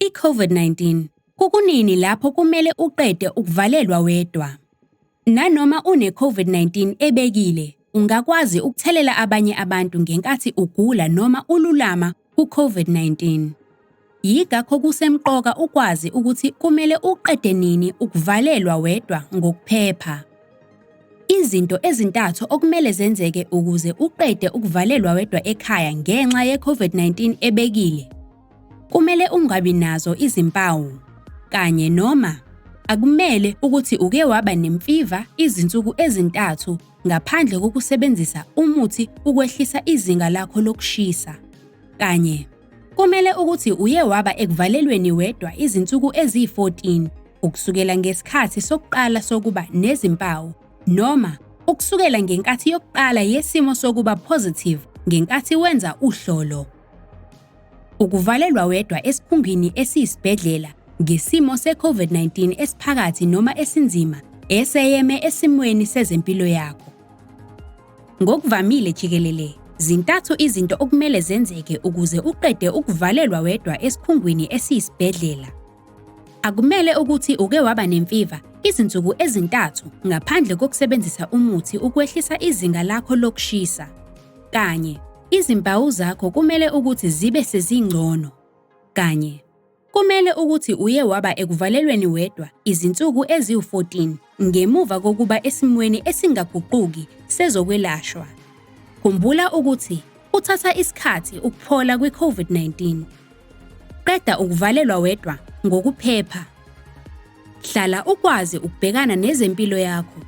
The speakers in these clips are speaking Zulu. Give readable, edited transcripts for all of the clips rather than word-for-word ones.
I-COVID-19 Kukunini lapho kumele uqede ukuvalelwa wedwa? Nanoma une-COVID-19 ebekile, ungakwazi ukuthelela abanye abantu ngenkathi ugula noma ululama ku-COVID-19. Yingakho kusemqoka ukwazi ukuthi kumele uqede nini ukuvalelwa wedwa ngokuphepha. Izinto ezintathu okumele zenzeke ukuze uqede ukuvalelwa wedwa ekhaya ngenxa ye-COVID-19 ebekile. Kumele ungabi nazo izimpawu, kanye noma akumele ukuthi uke waba nemfiva izinsuku ezintathu ngaphandle kokusebenzisa umuthi ukwehlisa izinga lakho lokushisa, kanye kumele ukuthi uye waba ekuvalelweni wedwa izinsuku eziyi-14 ukusukela ngesikhathi sokuqala sokuba nezimpawu noma ukusukela ngenkathi yokuqala yesimo sokuba positive ngenkathi wenza uhlolo. Ukuvalelwa wedwa esikhungwini esiyisibhedlela ngesimo se-COVID-19 esiphakathi noma esinzima eseyeme esimweni sezempilo yakho. Ngokuvamile jikelele, zintathu izinto okumele zenzeke ukuze uqede ukuvalelwa wedwa esikhungwini esiyisibhedlela. Akumele ukuthi uke waba nemfiva izinsuku ezintathu ngaphandle kokusebenzisa umuthi ukwehlisa izinga lakho lokushisa. Kanye, izimpawu zakho kumele ukuthi zibe sezingcono. Kanye, kumele ukuthi uye waba ekuvalelweni wedwa izinsuku eziwu-14 ngemuva kokuba esimweni esingaguquki sezokwelashwa. Khumbula ukuthi kuthatha isikhathi ukuphola kwi-COVID-19. Qeda ukuvalelwa wedwa ngokuphepha. Hlala ukwazi ukubhekana nezempilo yakho.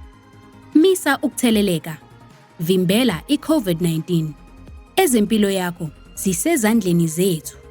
Misa ukutheleleka. Vimbela i-COVID-19. Ezempilo yakho zisezandleni zethu.